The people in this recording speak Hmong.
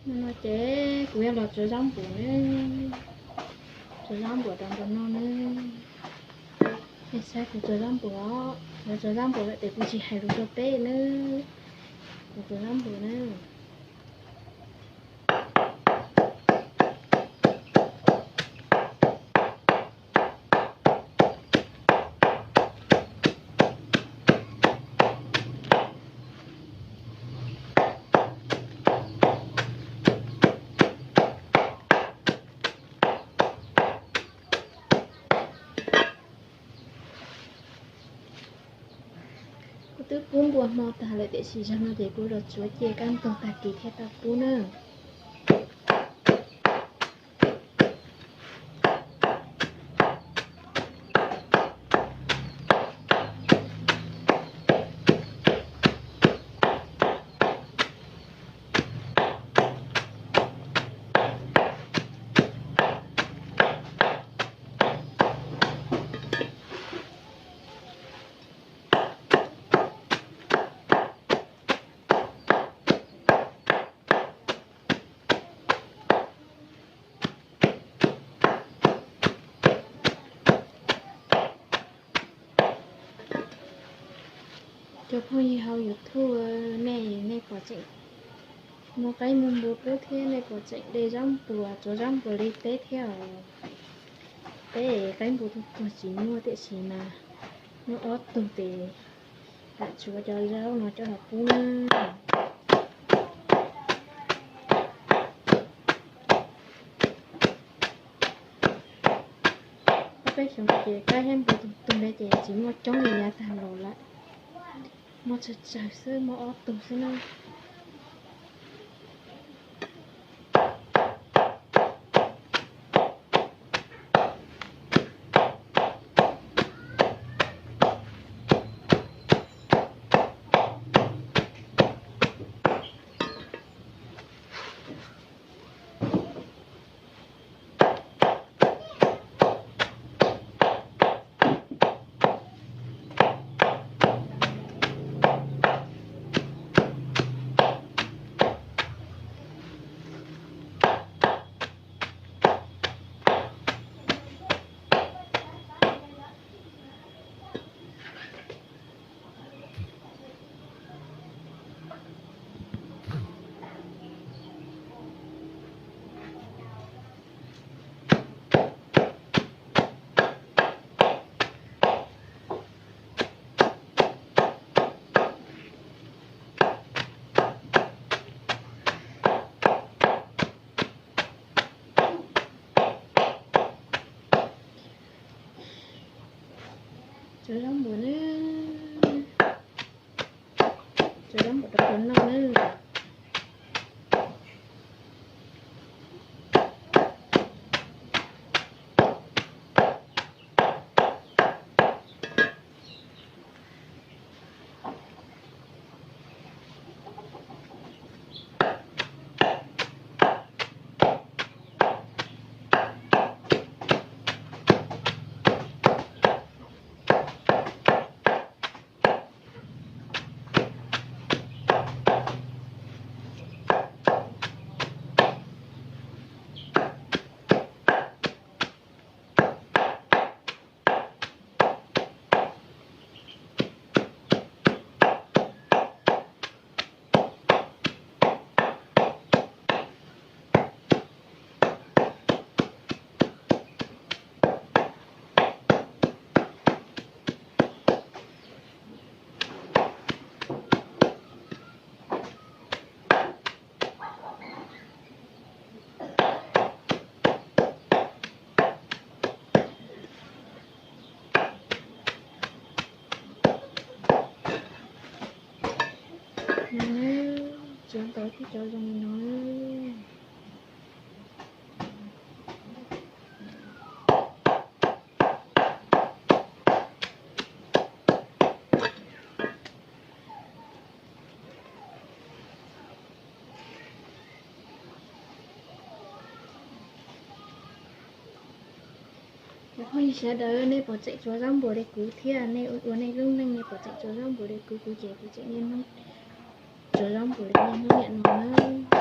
No ces kuv yuav los tsuav zaub npua na, tsuav zaub npua rau npua noj na. Nej saib kuv tsuav zaub npua, kuv tsuav zaub npua lawm ces kuv tsis hais lus rau peb na, kuv tsuav zaub npua na. Kuv twb pub npua hmo tag lawm tiam sis zaum no ces kuv los tsuav cia kaj ntug tag kis thiaj tau pub na. Cov phooj ywg hauv YouTube, nej, nej puas tseem muaj qaib muaj npua pub thiab nej puas tseem de zaub npua tsuav zaub npua li peb thiab os? Peb qaib npua tuag tuag tsis muaj tiam sis mas muaj ob tug ces lam tsuav cov zaub no coj los pub na. Ob peb xyoos ces qaib thiab npua tuag tuag li ces tsis muaj coob li, yav tag los lawm. Muaj tsawg tsawg xwb, muaj ob tug xwb na. Tsuav zaub npua na, tsuav zaub npua rau npua noj na. Tsuav ntau tib cov zoo li no. Cov phooj ywg sawv daws, nej puas tseem tsuav zaub npua li kuv thiab? Nej ua nej lub neej nej puas tseem tsuav zaub npua li kuv? Kuv ces kuv tseem niaj hnub tsuav zaub npua li niaj hnub niam no na.